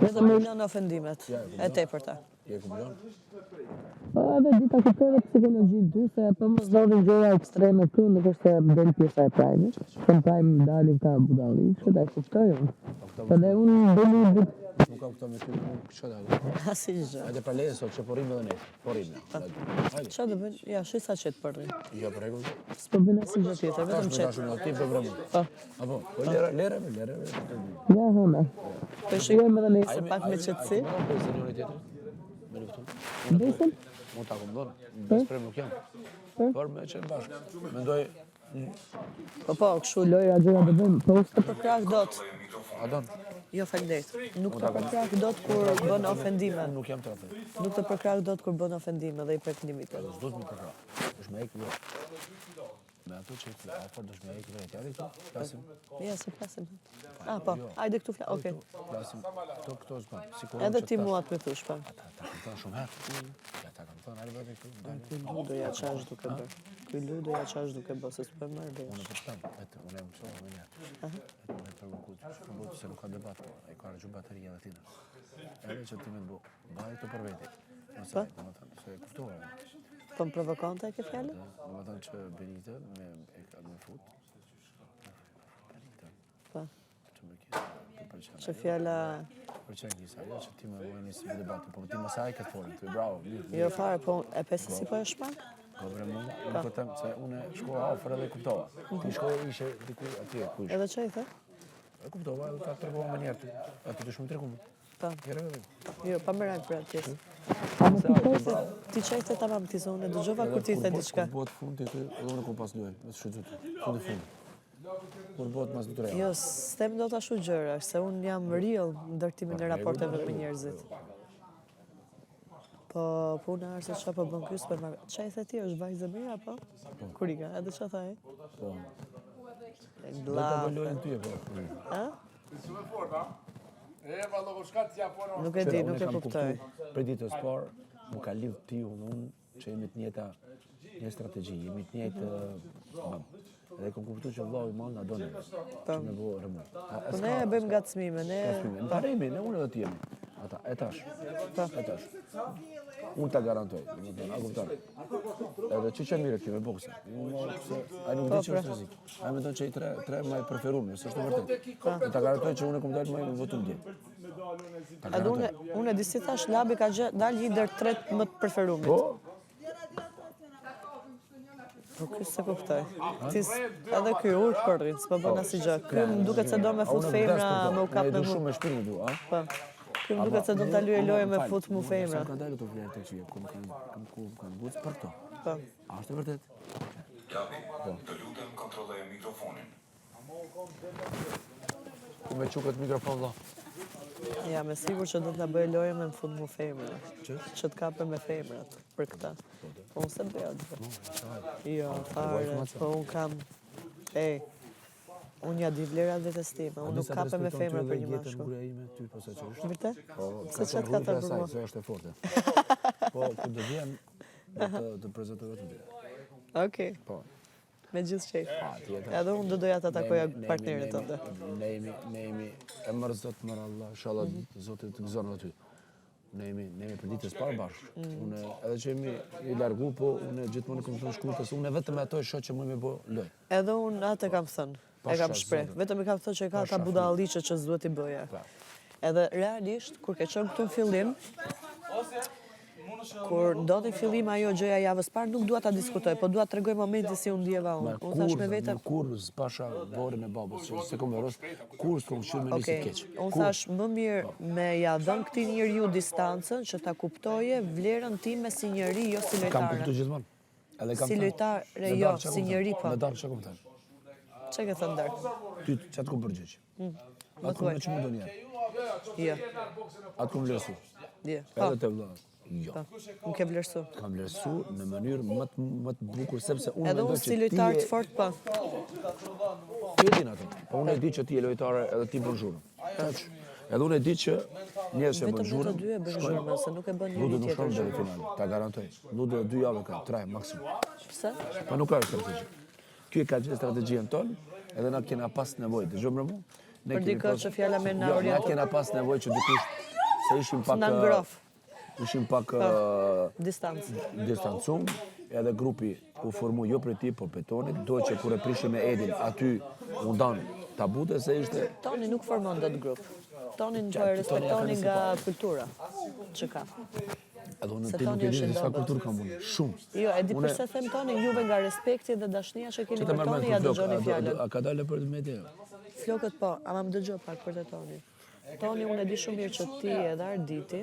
Vetëm me i lënë ofendimet e tepërta. Je kupton? Po edhe di ta kuptoj edhe psikologjinë ty, se po mos ndodhin gjëra ekstreme këtu, nuk është se del pjesa e prime-it. Se në prime dalin këta budalliqet, e kuptoj unë. Po dhe unë doli Nuk ka kuptoj me ty, nuk çka da. Asnjë gjë. Hajde pra leje sot që po rrim edhe ne. Po rrim. Hajde. Çfarë do bëjnë? Ja, shih sa qetë po rrim. Jo, për rregull. S'po bën asnjë gjë tjetër, vetëm Tash më tash unë ti po vëmë. Po. Apo, po lere, lere, lere. Ja, hëna. Po shijojmë edhe nesër pak me qetësi. A i besë njëri tjetrin? Me luftu? Besën? Mund ta kom dhënë. Best friend nuk jam. Por me qenë bashkë. Mendoj, Po po, kështu lojra gjëra do bëjmë, po s'të përkrah dot. a don? Jo, faleminderit. Nuk të përkrah dot kur bën ofendime. Unë nuk jam tradhtar. Nuk të përkrah dot kur bën ofendime dhe i prek limitet. S'do të më përkrah. Është me ek jo. Me ato që i afër do me ek vetë. Hajde këtu, flasim. Ja, se flasim. Ah, po. Hajde këtu flasim. Okej. Flasim. Këto këto s'bën. Sikur Edhe ti mua të më thush, po. Ta ta kam thënë shumë herë. Ja ta kam thënë, hajde vetë këtu. Dale. Ky ludo ja qa është duke bërë. Ky ludo ja qa është duke bërë, se s'po e marr vesh. Unë po të them, vetë, unë e mësova më njerë. Vetë, unë e provoku, po bëtë se nuk ka debat, po, e ka rëgju bateria dhe tina. Edhe që ti me të bo, baj të për veti. Nëse, do më thënë, se e kuptova. Po më provokonte e ke fjalën? Do më thënë që Benita me, e ka me fut, Benita, Po. që me kisa, të pëlqen. Që fjala Pëlqen kisa, jo që ti më vënë si debat, po ti mos ai këtë folën, ty bravo, mirë. Jo fare, po e pe se si po e shpang? Po bre mu, unë po them se unë shkova afër edhe kuptova. Ti shkove ishe diku atje ku ishe. Edhe që i the? E kuptova edhe ta tregova më njëherë ty. Aty të shumë tregum. Po. Jere edhe. Jo, pa merak për atë pjesë. A më kuptoj se ti që i the tamam ti, se unë e dëgjova kur ti the diçka. Kur bëhet fundi ty, edhe unë kom pas lojë, me të shfrytzu ty. Fundi fundi. Kur bëhet mas dy tre javë. Jo, s'them dot ashtu gjëra, se unë jam real në ndërtimin e raporteve me njerëzit. Po puna është se çfarë po bën ky, s'po e marr. Ç'a i the ti, është vajzë e mirë apo? Kur i ka, edhe ç'a tha ai? Po. E Do ta bëj Blla. lojën ty po. Ë? Shumë e fortë, a? E, valla, po shka t'ja po Nuk e di, Unë nuk e kam kuptoj. kuptu Prej ditës parë, më ka lidh ti unë unë që jemi të njëjta një strategji, jemi të njëjtë bëm. Edhe kom kuptu që vllau i madh na do neve. Që me bo rëmu. A, Po ne e bëjmë ngacmime, ne Ngacmime. Në parimi, ne unë edhe ti jemi. Ata, e tash. E tash. Unë ta garantoj, domethënë, a kupton? Edhe që që mirë kjo me bokse. Unë se ai nuk di që është rrezik. Ai mendon që i tre tre më i preferuar, s'është e vërtetë. Unë ta garantoj që unë kom dalë më i votum dje. Ta Edhe unë garantoj. unë e di si thash, Labi ka gjë dalë një ndër tre më të preferumit. Po, Po ky s'e kuptoj. Ti s- edhe ky urt po rrin, s'po bën asnjë gjë. Ky më duket se do me A fut unë vdes femra, për to. me u kap Unë e me du mu. shumë me shpirt du, a? Po. Ky më duket se do ta lyej lojë me fut mu femra. Sa ka dalë ato vlerë të qija, ku më kanë kam ku më kanë buc për to. Po. A është e vërtet? Labi, të lutem kontrolloje mikrofonin. Ku me çuket mikrofon vlla? Ja, me sigur që do të na bëjë lojë me më fut mu femra. Që? Që të kape me femrat për këtë. Po unë se bëj atë gjë. Jo, fare, po unë kam... Ej, unë ja di vlerat vetes time, unë nuk kapem me femra për një mashkull. Gruaja ime ty po sa që është. Vërtet? Po, Se ka ç'a të ka thënë thënë gruaja për saj, mua? Se është e fortë. Po, kur do vjen, do të të prezantoj vetëm ty. Okej, Po. me gjithë qejf. Pa, tjetër. Edhe unë do doja ta takoja Ne jemi- partnerin ne jemi- tënde. Ne jemi, ne jemi, e mërë Zot, mërë Allah, inshallah Mhm. Zoti të gëzon aty. Ne jemi, ne jemi për ditës parë bashkë. Mhm. Unë edhe që jemi i largu, po unë gjithmonë kam thënë shkurtës, unë vetëm me ato e shoh që më me bo lojë. Edhe unë atë e kam thënë, e kam Pasha shpreh. Zotin. Vetëm i kam thënë që e ka ata Pasha budalliqe që s'duhet i bëje. Pa. Edhe realisht, kur ke qenë këtu në fillim, kur ndodhi në fillim ajo gjëja javës parë, nuk dua ta diskutoj, po dua të tregoj momentin si u ndjeva unë. Unë thash me vete, Në kur s'pasha vorën e babës, që se kom veros, kur s'kom këshyrë me nisi Okej, keq. unë Kur? thash më mirë me ja dhën këtij njeriu distancën që ta kuptoje vlerën time si njeri, jo si Kam lojtare. kuptu gjithmonë. Edhe kam Si thënë. lojtare, Në jo, darkë çka si kom thënë? njeri, po. Në darkë çka kom thënë? Çe ke thënë darkë? Ty çka të kom përgjigj? Mm. Më Atë kom thuaj. me çmu ndonjëherë. Jo, Atë kom vlerësu. jo. Po, Edhe te vëlla. Jo. po. Më ke vlerësu. Kam vlerësu në mënyrë më të më të bukur sepse unë Edhe mendoj unë që si ti lojtar je të fort, po. Ti e din atë. Po unë e di që ti je lojtare edhe ti bën zhurmë. Kaq. Edhe unë e di që njerëz që Vetëm bën ne të zhurmë, dy e bëjnë zhurmën, se nuk e bën Ludo njeri nuk tjetër shkon deri në zhurmë. finale, ta garantoj. Ludo dy javë ka, tre maksimum. Pse? Po nuk ka strategji. Ky e ka gjetë strategjinë tonë, edhe na kena pas nevojë, dëgjoj më mu? Ne Për kemi dikë pas- që fjala me na Jo, na orienton. kena pas nevojë që dikush. Se ishim pak... Na ngrof. Ishim pak... Po, distancë. Distancum, edhe grupi u formu jo prej tij, por prej Tonit, do që kur e prishim me Edin, aty u ndan tabute se ishte... Toni nuk formon dot grup. Tonin po e respektoni nga kultura që ka. Edhe unë ti nuk e di se sa kulturë kam unë, shumë. Jo, e di përse them Tonin, juve nga respekti dhe dashnia që keni për Tonin, ja dëgjoni fjalën. A ka dalë për media? Flokët po, ama më dëgjo pak për te Toni. Toni, unë e di shumë mirë që ti edhe Arditi,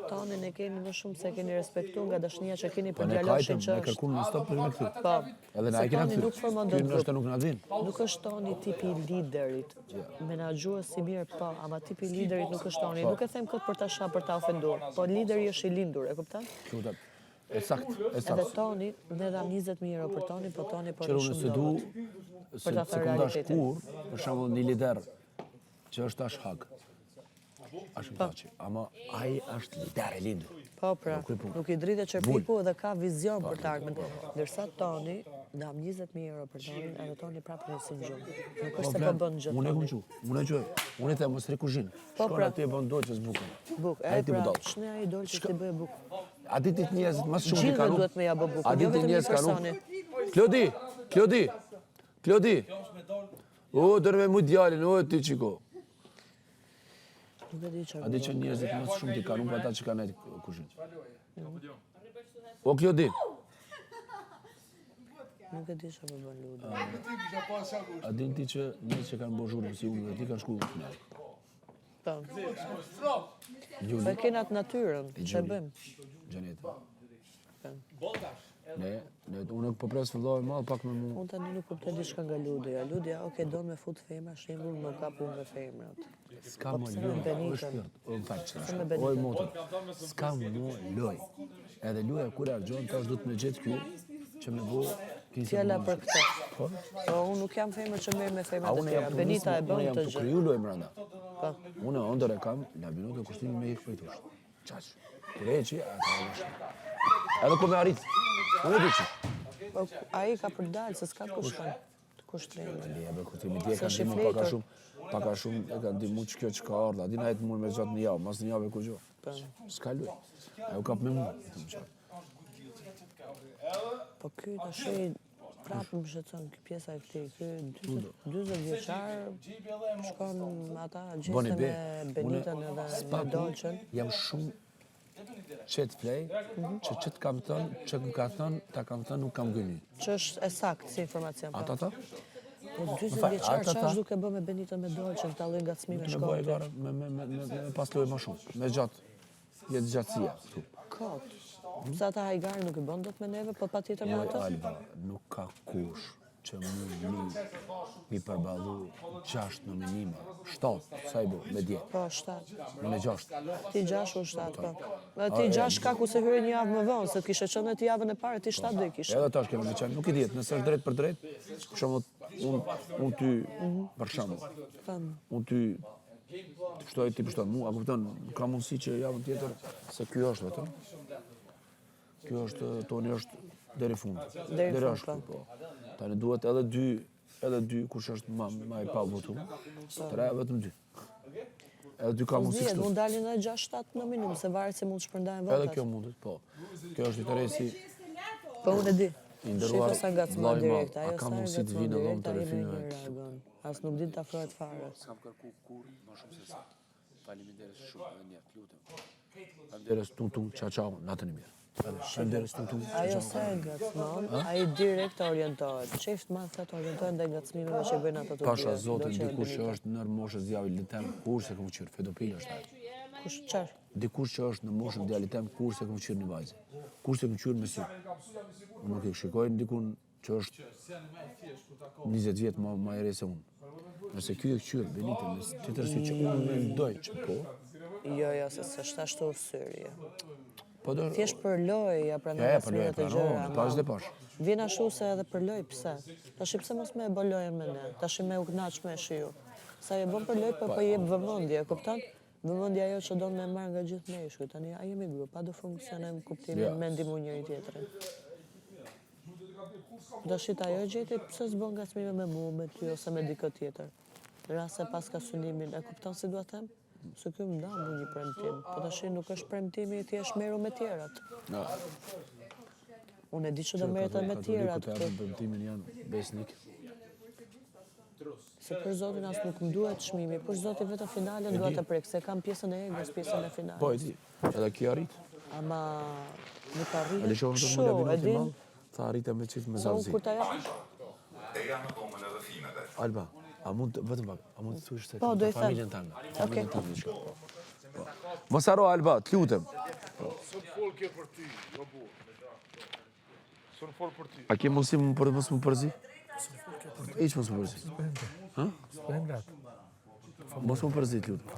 Tonin e keni më shumë se e keni respektu nga dashnia që keni po për djaloshin që është. Ne kërkun në stop për me kthy. Po. Edhe na e kena kthy. Nuk formon dot grup. Nuk na vin. Nuk është Toni tipi i liderit. Menaxhues i mirë po, ama tipi i liderit nuk është Toni. Po. Nuk e them këtë për ta sha, për ta ofenduar. Po lideri është i lindur, e kupton? Kupton. E sakt, e sakt. Edhe Toni, ne dham 20.000 euro për Tonin, po Toni po shumë s'e du, për ta thënë realitetin. Kur, për shembull, një lider Që është tash hak. Hashim po. Thaçi, ama ai është lider i lindur. Po pra, nuk i dridhet qerpiku dhe ka vizion për të ardhmen. Po, po. Ndërsa Toni, dham 20.000 euro për Tonin, edhe Toni prapë në si gjumë. Nuk është se po bën gjë Unë e kom çu, unë e çoj. Unë i them mos rri kuzhinë. Po Shkon pra. aty e bën dolçes bukën. Bukë, e pra, ç'ne ai dolçe ti bëje bukë. A di ti njerëzit më shumë ti kanë. duhet me ja bë bukën, A di jo ti vetëm një njerëz kanë. personi. Klodi, Klodi, Klodi. O, dërë me mu djalin, o, ti qiko. Nuk e di çfarë. A di që njerëzit më së shumti kanë humbë ata që kanë nejtë kuzhinë. O, Klodi. Nuk e di çfarë po bën Ludi. A din ti që njerëz që kanë bo zhurmë si unë dhe ti kanë shku në final. Po. Po e kena atë natyrën, ç'e bëjmë? Xheneta. Ne, ne, unë po pres vëllai i madh pak me mu. Unë tani nuk kuptoj diçka nga Ludia. Ludia, ok, don me fut femra, shembull, më ka punë me femrat. S'ka Po më pse me loj, o Benitën? shpirt, o më fal që Pse me oj Benitën? motër. S'ka më loj. Edhe loja kur harxhon, tash duhet me gjetë ky që me bo kinse Fjala më për këtë. Po? Po unë nuk jam femër që merr me A femrat e unë tjera. jam të Benita e unë bën jam këtë të gjë. kriju loj mbrenda. Po. Unë ëndër e kam, Labinot e Kushtimin me ikë prej tush. Qaq. Kur e që, ata e lëshë. Edhe kur me arrit. Unë e di që. Po ai ka për dalë, se s'ka kush shkon. Kushtrim. Le, be, Kushtimi dje Se ka është i ndihmu pak a fletur. shumë, pak a shumë e ka ndihmu që kjo që ka ardhur. A din ai të mund me zgjat një javë, mas një javë ku gjë. Po. S'ka luaj. Ajo kap me mua, vetëm çfarë. Po ky tash prapë më shqetëson ky pjesa e këtij, ky 40 40 vjeçar shkon me ata Boni gjeste be, me Benitën edhe me Dolçen. Jam shumë qetë flej, që që të kam thënë, që më ka thënë, ta kam thënë, nuk kam gënjy. Që është e saktë si informacion. Po. Ata ta? Po 40 vjeçar çfarë është duke bë me Benitën me Dolçen, këta lloj ngacmime Me shkon. bëj gara, me, me, me, me, me pas lojë më shumë, me gjatë, jetë gjatësia. këtu. Kot. Pse ata hajgare nuk i bën dot me neve, po patjetër me Moj ato? Alba, nuk ka kush që mund mi, mi përballu gjashtë nominime, shtatë, sa i bo, me dje. Po, shtatë. Unë e gjashtë. Ti gjashtë, unë shtatë, po. Dhe ti gjashtë ka ku se hyre një javë më vonë, se të kishe qenë ti javën e parë, ti shtatë do i kishe. Edhe tash kemi me qenë, nuk i dihet, nëse është drejt për drejt, për shembull, unë un ty, për shembull, unë ty të pështoj, ti pështoj mu, a kupton, ka mundësi që javën tjetër, se ky është vetëm, ky është, Toni është deri fund, Deri deri fund, është ky, po. Tani duhet edhe dy, edhe dy, kush është ma, ma i pa votu, tre, vetëm dy. Edhe dy ka mundësi S'dihet, kështu. mund dalin edhe 6-7 nominum, se varet se mund të shpërndajnë votat. Edhe kjo mundet, po. Kjo është interesi Po unë e di. I nderuar Shiko sa ngacmon vllai i madh, direkt, a ajo ka sa mundësi të ngacmon vinë në dhomë direkt, të ai rrëfimeve? menjëherë reagon. As nuk din të afrohet fare. S'kam kërku kurrë më shumë se sa. Faleminderit shumë edhe një herë, të lutem. Faleminderit tung tung, ciao ciao, natën e mirë. Faleminderit tung tung, ciao Ajo ciao. sa e ngacmon, ai direkt orientohet. Qejf të madh ka të orientohet ndaj ngacmimeve që i bëjnë ato të dyja. Pasha Zotin, Dolce dhe dikush që Benita. është në moshën e djalit tem, kurrë s'e kam kqyrë, pedofil është ai. Kush çfarë? Dikush që është në moshën e djalit tem, kurrë s'e kam kqyrë një vajzë. Kurrë s'e kam kqyrë me sy. Unë nuk e shikoj dikun që është 20 vjet më më i ri se unë. Nëse ky e kqyr Benitën me tjetër sy që unë mendoj që po. Jo, jo, se s'është ashtu syri. Po do Thjesht për lojë, ja pranoj Ja, ja, për lojë, ngacmimet e pranon, gjëra. e pash dhe pash. Vjen ashtu se edhe për lojë, pse? Tashi pse mos me e bë lojën me ne? Tashi me u kënaq me shiu. Sa e bën për lojë, po po jep vëmendje, e kupton? Vëmendja ajo që don me marr nga gjithë meshkujt. Tani a jemi grup, a do funksionojmë kuptimin Ja. me ndihmu njëri tjetrin. Tashi ajo gjeti, pse s'bën ngacmime me mua, me ty ose me dikë tjetër? Në rast se paska synimin, e kupton si dua të them? Se ky më dha mu një premtim, po tash nuk është premtimi thjesht merru me tjerat. No. Unë e di që do merret edhe me tjerat. Katolikët e japin premtimin janë besnik. Se për zotin as nuk më duhet çmimi, për zotin vetëm finalen dua të prek, se kam pjesën e egos, pjesën e finales. Po, e di. Edhe kjo arrit. Ama nuk arrihet. A lëshovën të kështu, më e din? lavinotin tha arrita me qitë me Se unë zavzi. kur ta jap, Alba, eja në dhomën e rrëfimeve. Alba, a mund të, vetëm pak, a mund të thuash se Po, kam do të i them. familjen tënde? Familjen tënde diçka. Po. Po. Mos haro Alba, të lutem. Së fol kjo për ty, jo burr. Së fol për ty. A ke mundësi më për mos më përzi? Hiç mos më përzi. S'bëjmë gat. Mos më përzi, të lutem.